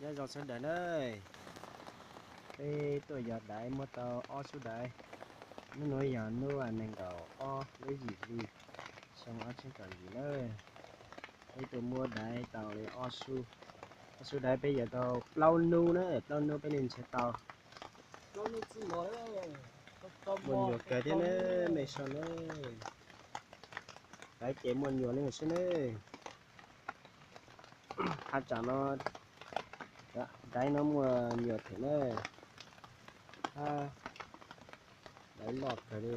Nyob zoo sawv daws na, peb tuaj yos daiv muaj tau ob sub daiv. Hnub no yog hnub nees nkaum ob lub yim hli, xyoo ob txhiab kaum yim na. Peb tuaj muab daiv tau li ob sub, ob sub daiv peb yos tau plaub hnub na, plaub hnub peb li nrhiav tau. Muaj nyuam kawg thiab ne, mej soj ne. Daiv ces muaj nyuam li xwb ne. Hav tsaam no daiv no muaj nyuam them na. Daiv loj kawg li.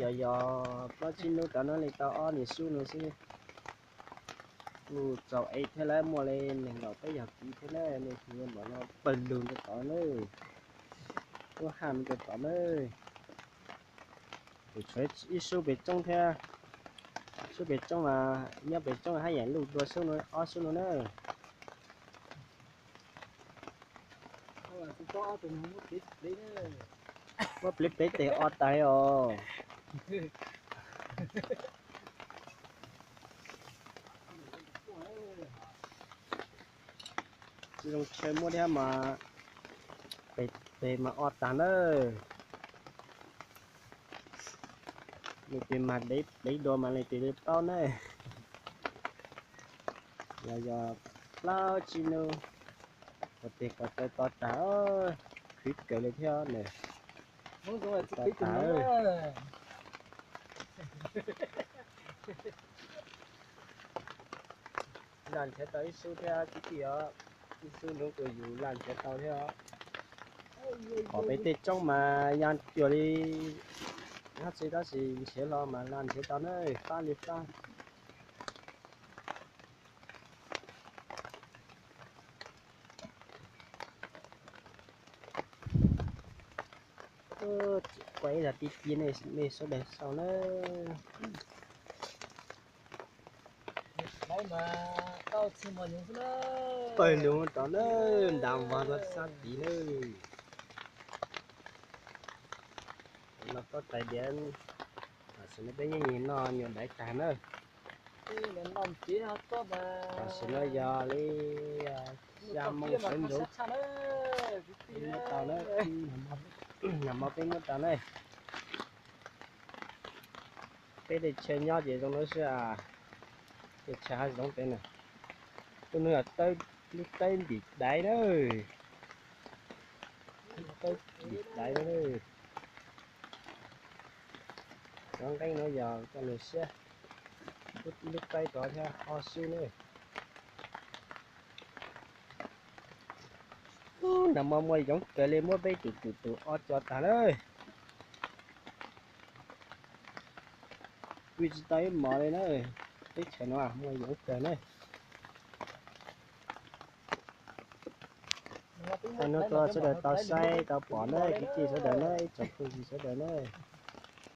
Yog yog plaub tsib hnub rov no li tau ob niag sub no xwb. Kuj txaus ev thiab lawm, muaj li nees nkaum peb caug kiv thiab na, nej tus npam no pawg lug rau tod na. Kuj haj rau tod na. Kuj tshuav ib sub pem roob thiab, sub pem roob mas nyob pem roob haj yam luj dua sub no, ob sub no na. Muab pliv pliv tes o tas os. Tsis zoo tshaw muab thiab mas pes mas o tag na. Leej twg mag dev dua mas leej twg li paub na. Yog yog plaub tsib hnub, qhov twg qhov txawv to tag, khwv kawg li thiab na. To tag. Laj nrhiav tau ib sub thiab kwv tij os, ib sub hnub kuj yus laj nrhiav tau thiab. Qhov pem tej roob mas yog cuag li dab tsi tab sis nrhiav los mas laj nrhiav tau na, fab li fab. Kuaj ib zag ti ti nej sawv daws saib na. Pawg lug rau na, ntas vog rau sab tid na. Los txog tais diav, tam sim no peb yeej noj nyuam daiv tag na. Tam sim no yog li xya moo sawv ntxov, peb muab tau na, nag hmo peb muab tau na. Peb tej chaw nyob ces zoo no xwb, tej chaw hav zoov peb na. Tus no yog lub tawb ntim daiv na, lub tawb ntim daiv na. Cov nqeeb no yog coj lug siab, lub tawb tod thiab ob sub na. Nag hmo muaj yoov kawg li, muab peb tus tus tus o co tag na. Pw tsis tau ib hmos li na, teb chaws no muaj yoov kawg na. Thaij no rau sawv daws tau saib tau pom na, kwv tij sawv daws na, ib tsoom phooj ywg sawv daws na.